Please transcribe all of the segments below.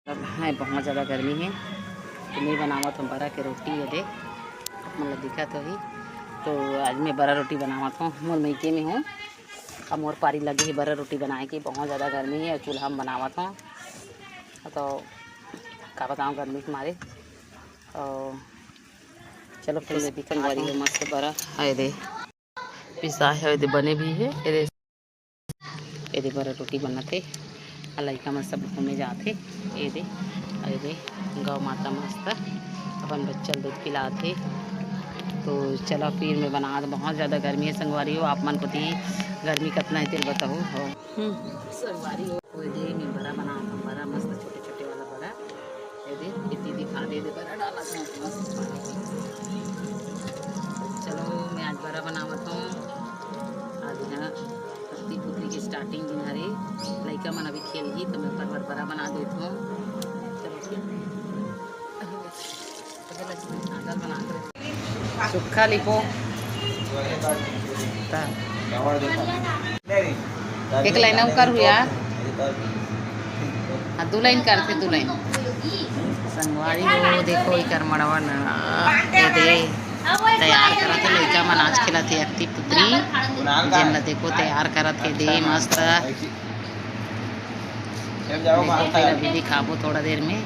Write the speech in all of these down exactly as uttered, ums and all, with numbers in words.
अब है बहुत ज़्यादा गर्मी है, तो मैं बनावत हूँ बरा के रोटी। ये दे, आप मन ला दिखत होही। तो आज मैं बरा रोटी बनावत हूँ, मोर मइके में हूँ। अब मोर पारी लगे है बरा रोटी बनाए के, बहुत ज़्यादा गर्मी है और चूल्हा में बनावत हूँ। तो का बताऊँ, गर्मी के मारे। तो चलो फिर मैं दिखावत हूँ। मस्त बरा है दे, पिसाए है दे, बने भी है। ये दे, एदे बरा रोटी बनत हे। आ लइका मन सब घूमे जात हे। एदे, एदे गौ माता मस्त अपन बच्चा ल दूध पिलात हे। तो चलो फिर मैं बनात, बहुत ज़्यादा गर्मी है संगवारी हो, आप मन कोती गर्मी कतना है तेल बताओ हो। हम्म। संगवारी हो, एदे मैं बरा बनात हूँ, बरा मस्त छोटे छोटे वाला बरा। एदे, एती दिखा दे, एदे बरा डालत हूँ मस्त पानी। चलो, मैं आज बरा बनावत हूँ। आज यहाँ पति पुत्री के starting दिन हरे, लइका मन अभी खेलही, तो मैं ओकर बर बरा बना देत हूँ। चलो, ठीक। आदर बना दे। सुक्खा लिपो। ता। एक लाइन अउ कर हुआ। हाँ, दू लाइन करथे, दू लाइन। संगवारी हो, देखो, इकर मड़वा न, ये दे, तैयार करत हे, लइका मन आज खेलत हे अक्ति पुत्री, जेन ला देखो, तैयार करत हे, दे, मस्त। देखो, फिर अभी दिखाबो थोड़ा देर में।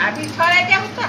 अभी थोड़ा क्या होता?